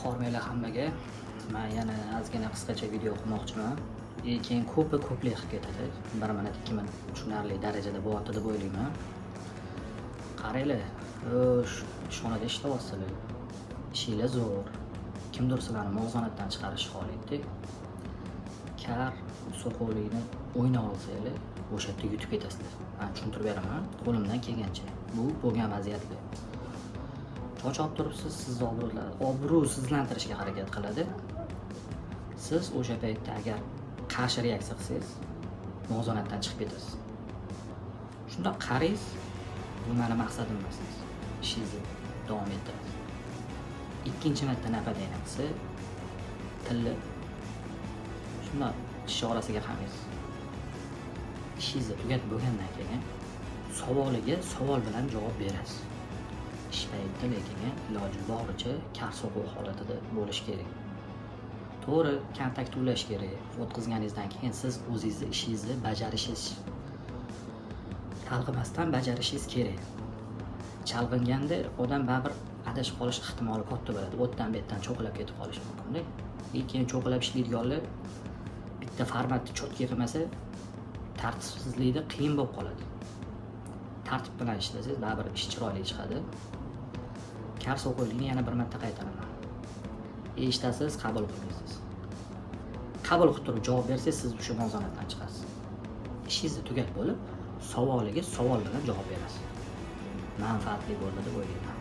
Hormanglar hammaga. Man yana ozgina qisqacha video qilmoqchiman. И keyin ko'pi ko'plik qilib ketadi. 1 minut, 2 minut tushunarli darajada bo'lyapti deb o'ylayman. Qaranglar, o'sh ishxonada ishlayapsizlar. Ishinglar zo'r. Kimdir sizlarni muvozanatdan chiqarishni xohlaydi. Kar so'qovlikni o'ynab olsanglar, o'sha yerda yutib ketasizlar. Man tushuntirib beraman qo'limdan kelgancha. Bu bo'lgan vaziyatlar. Choch olib turibsiz, sizni obro'sizlantirishga harakat qiladi. Siz o'sha paytda agar qarshi reaksiya qilsangiz, muvozanatdan chiqib ketasiz. Shundoq qaraysiz, bu mani maqsadim emas. Ishingizni davom ettirasiz. Ikkinchi marta нападение qilsa, tilni shundoq tish orasiga qamaysiz. Ishingizni tugatib bo'lgandan keyin savoliga savol bilan javob berasiz. Ish paytida lekin iloji boricha kar so'quv holatida bo'lish kerak. To'g'ri, kontakt ulash kerak. O'tkazganingizdan keyin siz o'zingizni ishingizni bajarishingiz, chalg'imasdan bajarishingiz kerak. Chalg'inganda odam baribir adashib qolish ehtimoli katta bo'ladi. U yerdan bu yerdan cho'qilab ketib qolishi mumkin-da. И keyin cho'qilab ishlaydiganlar bitta formatni чётко qilmasa, tartibsizlikda qiyin bo'lib qoladi. Tartib bilan ishlasangiz, baribir ish chiroyli chiqadi. Kar so'quvlikni yana bir marta qaytaraman. Eshitasiz, qabul qilmaysiz. Qabul qilib turib javob bersangiz, siz o'sha muvozanatdan chiqasiz. Ishingizni tugat bo'lib, savoliga savol bilan javob berasiz. Manfaatli bo'ldi deb o'ylayman.